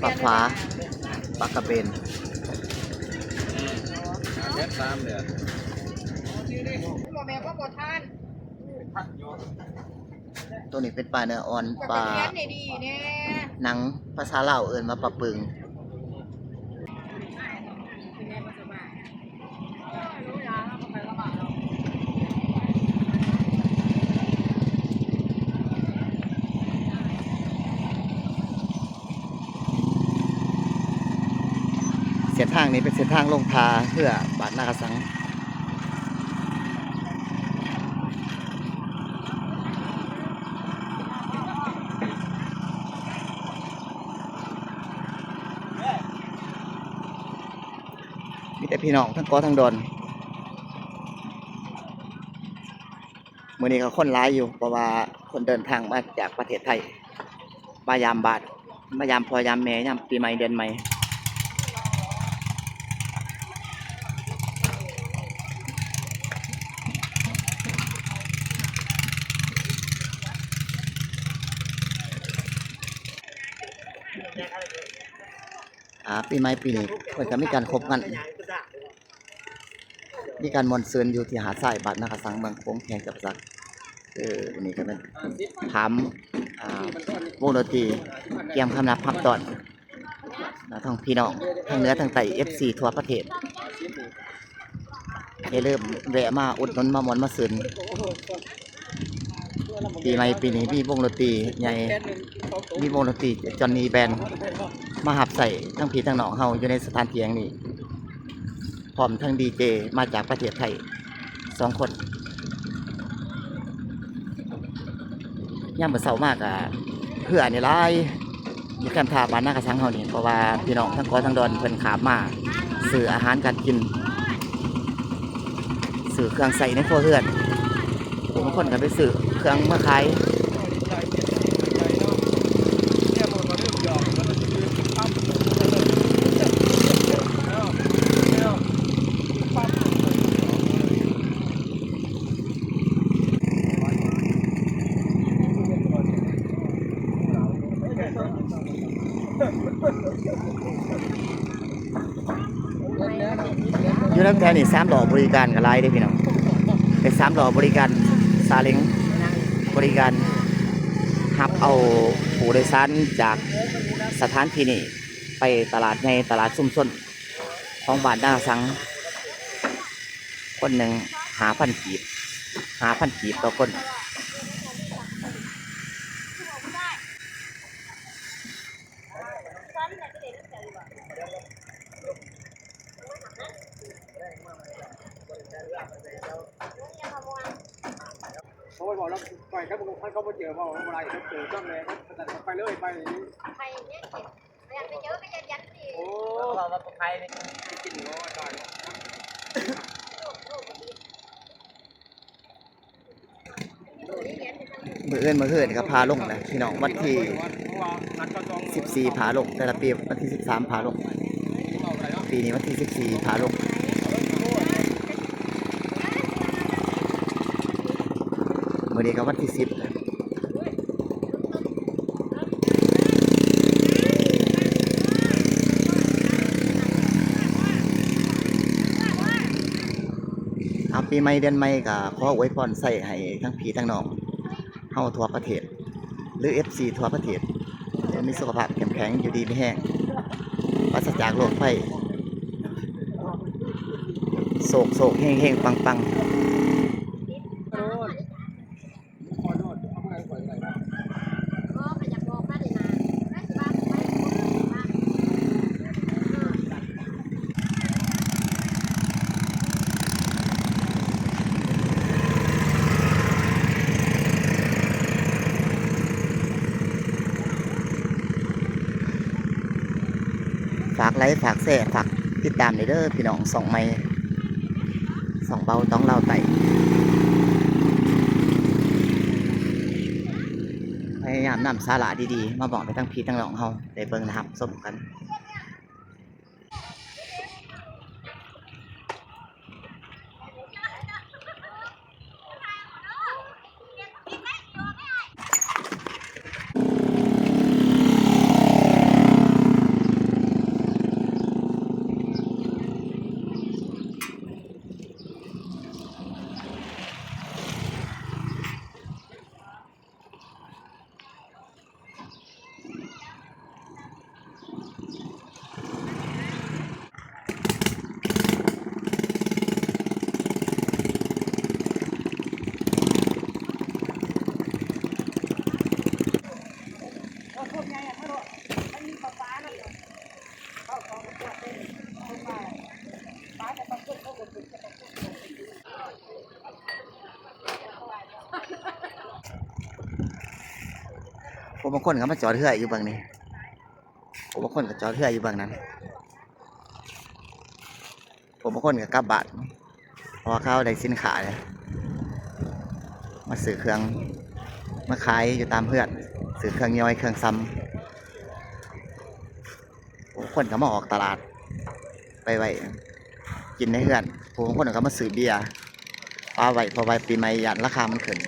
ປາຂວາ ປາກະເບນ ໂຕນີ້ເປັນປາເນື້ອອ່ອນ ປາໜັງ ພາສາລາວເອີ້ນວ່າປາປຶງ. ເສັ້ນທາງນີ້ເປັນເສັ້ນທາງລົງທ່າເຮືອບ້ານນາກະສັງ. ມີແຕ່ພີ່ນ້ອງທັງເກາະທັງດອນ. ມື້ນີ້ກໍຄົນຫຼາຍຢູ່ ເພາະວ່າຄົນເດີນທາງມາຈາກປະເທດໄທ ມາຢາມບ້ານ ມາຢາມພໍ່ຢາມແມ່ ຍາມປີໃໝ່ເດືອນໃໝ່. ອ່າ ປີໃໝ່ປີນີ້ເພິ່ນກໍມີການຄົບກັນ ມີການມ່ວນຊື່ນຢູ່ທີ່ຫາດຊາຍ ບ້ານນາກະສັງ ເມືອງໂຂງ ແຂວງຈຳປາສັກ. ເອີ ອັນນີ້ກໍແມ່ນຖາມ ອ່າ ວົງດົນຕີ ກຽມຄຳນັບຮັບຕ້ອນ ແລະ ທັງພີ່ນ້ອງທັງເໜືອທັງໃຕ້ ເອັຟຊີ ທົ່ວປະເທດ. ຢ່າລືມແວະມາອຸດໜູນ ມາມ່ວນມາຊື່ນ ປີໃໝ່ປີນີ້ມີວົງດົນຕີໃຫຍ່ ມີວົງດົນຕີຈອນນີແບນ ມາຮັບໃຊ້ທັງພີ່ທັງນ້ອງເຮົາຢູ່ໃນສະຖານທີ່ແຫ່ງນີ້ ພ້ອມທັງດີເຈມາຈາກປະເທດໄທສອງຄົນ. ຍາມມື້ເຊົ້າມາກະເຮືອນີ້ຫຼາຍ ຢູ່ແຄມທ່າບ້ານນາກະສັງເຮົານີ້ ເພາະວ່າພີ່ນ້ອງທັງເກາະທັງດອນເພິ່ນຂ້າມມາຊື້ອາຫານການກິນ ຊື້ເຄື່ອງໃຊ້ໃນຄົວເຮືອນ. ບາງຄົນກໍໄປຊື້ເຄື່ອງມາຂາຍ. ຢູ່ນຳແຖວນີ້ສາມລໍ້ບໍລິການກໍຫຼາຍເດ້ພີ່ນ້ອງ ເປັນສາມລໍ້ບໍລິການ ຊາເລັງ ບໍລິການຮັບເອົາຜູ້ໂດຍສານຈາກສະຖານທີ່ນີ້ໄປຕະຫຼາດໃຫຍ່ ຕະຫຼາດຊຸມຊົນຂອງບ້ານນາກະສັງ. ຄົນໜຶ່ງຫ້າພັນກີບ ຫ້າພັນກີບຕໍ່ຄົນ. ໂອ້ຍ ເວົ້າແລ້ວ ໄປກັບ ຄັນເຂົາບໍ່ເຈີ ເວົ້າບໍ່ໄດ້ ເຂົາເຈີຈ້ຳແລ້ວ ໄປເລີຍ ໄປ ໄປເລີຍ. ໂອ້ ເຂົາເວົ້າວ່າບໍ່ໄຄນີ້ ໄປກິນ ໂອ້ຍ ຕາຍ. ມື້ອື່ນ ມື້ຮືນກໍພາລົງແຫຼະພີ່ນ້ອງ ວັນທີສິບສີ່ພາລົງ ແຕ່ລະປີວັນທີສິບສາມພາລົງ ປີນີ້ວັນທີສິບສີ່ພາລົງ ມື້ນີ້ກໍວັນທີສິບ. ເອົາ ປີໃໝ່ເດືອນໃໝ່ກໍຂໍອວຍພອນໄຊໃຫ້ທັງພີ່ທັງນ້ອງເຮົາທົ່ວປະເທດ ຫຼື ເອັຟຊີ ທົ່ວປະເທດ ມີສຸຂະພາບເຂັ້ມແຂງ ຢູ່ດີມີແຮງ ປາສະຈາກໂລກໄພ ໂຊກໆ ເຮງໆ ປັງໆ. ຝາກໄລ ຝາກແຊ ຝາກຕິດຕາມແດ່ເດີພີ່ນ້ອງ ຊ່ອງໃໝ່ ຊ່ອງເບົາຕອງລາວໃຕ້ ພະຍາຍາມນຳສາລະດີໆ ມາມອບໃຫ້ທັງພີ່ທັງນ້ອງເຮົາໄດ້ເບິ່ງ ແລະ ຮັບຊົມກັນ. ເ ຜູ້ບາງຄົນກໍມາຈອດເຮືອຢູ່ເບື້ອງນີ້ ຜູ້ບາງຄົນກໍຈອດເຮືອຢູ່ເບື້ອງນັ້ນ. ພວກບາງຄົນກໍກັບບ້ານ ເພາະວ່າເຂົາໄດ້ສິນຄ້າແລ້ວ ມາຊື້ເຄື່ອງມາຂາຍຢູ່ຕາມເຮືອນ ຊື້ເຄື່ອງຍ່ອຍເຄື່ອງຊຳ. ບາງຄົນກໍມາອອກຕະຫຼາດໄປໄວ້ກິນໃນເຮືອນ ຜູ້ບາງຄົນກໍມາຊື້ເບຍປະໄວ້ ເພາະວ່າປີໃໝ່ຢ້ານລາຄາມັນຂຶ້ນ.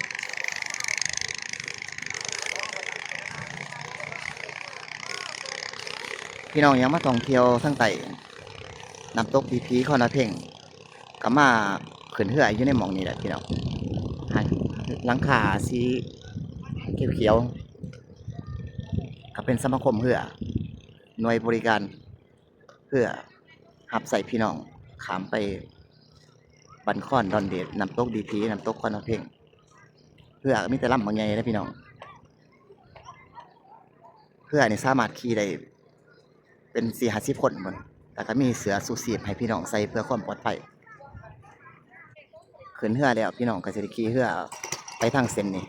ພີ່ນ້ອງຢາກມາທ່ອງທ່ຽວທາງໃຕ້ ນ້ຳຕົກຜີຜີ ຄອນພະເພັງ ກໍມາຂຶ້ນເຮືອຢູ່ໃນໝ່ອງນີ້ແຫຼະພີ່ນ້ອງ. ຫຼັງຄາສີຂຽວໆ ກໍເປັນສະມາຄົມເຮືອ ໜ່ວຍບໍລິການເຮືອ ຮັບໃຊ້ພີ່ນ້ອງຂ້າມໄປບ້ານຄອນດອນເດດ ນ້ຳຕົກຜີຜີ ນ້ຳຕົກຄອນພະເພັງ. ເຮືອກໍມີແຕ່ລຳບັກໃຫຍ່ເດ້ພີ່ນ້ອງ ເຮືອນີ້ສາມາດຂີ່ໄດ້ ເປັນສີ່ຫ້າສິບຄົນພຸ້ນ ແລ້ວກໍມີເສື້ອຊູຊີບໃຫ້ພີ່ນ້ອງໃສ່ເພື່ອຄວາມປອດໄພ. ຂຶ້ນເຮືອແລ້ວ ພີ່ນ້ອງກໍຊິໄດ້ຂີ່ເຮືອໄປທາງເສັ້ນນີ້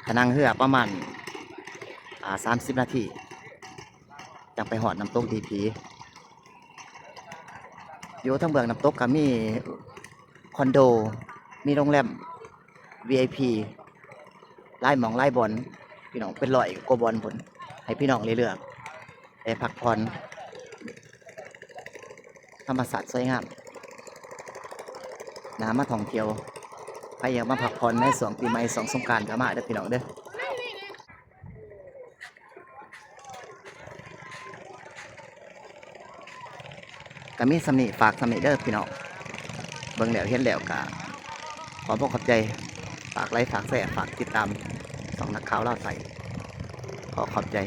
ຖ້ານັ່ງເຮືອປະມານ ອ່າ ສາມສິບນາທີ ຈັ່ງໄປຮອດນ້ຳຕົກຜີຜີ. ຢູ່ທາງເບື້ອງນ້ຳຕົກກໍມີຄອນໂດ ມີໂຮງແຮມ ວີໄອພີ ຫຼາຍໝ່ອງຫຼາຍບ່ອນ ພີ່ນ້ອງ ເປັນຮ້ອຍກວ່າບ່ອນພຸ້ນ ໃຫ້ພີ່ນ້ອງໄດ້ເລືອກໄດ້ພັກຜ່ອນ. ທຳມະຊາດສວຍງາມ ໜ້າມາທ່ອງທ່ຽວ. ໃຜຢາກມາພັກຜ່ອນໃນຊ່ວງປີໃໝ່ ຊ່ວງສົງການກໍມາເດີພີ່ນ້ອງເດີ. ກໍມີສ່ຳນີ້ ຝາກສ່ຳນີ້ເດີພີ່ນ້ອງ ເບິ່ງແລ້ວເຫັນແລ້ວກໍຂໍບອກຂອບໃຈ. ຝາກໄລ ຝາກແຊ ຝາກຕິດຕາມຊ່ອງນັກຂ່າວລາວໃຕ້ ຂໍຂອບໃຈ.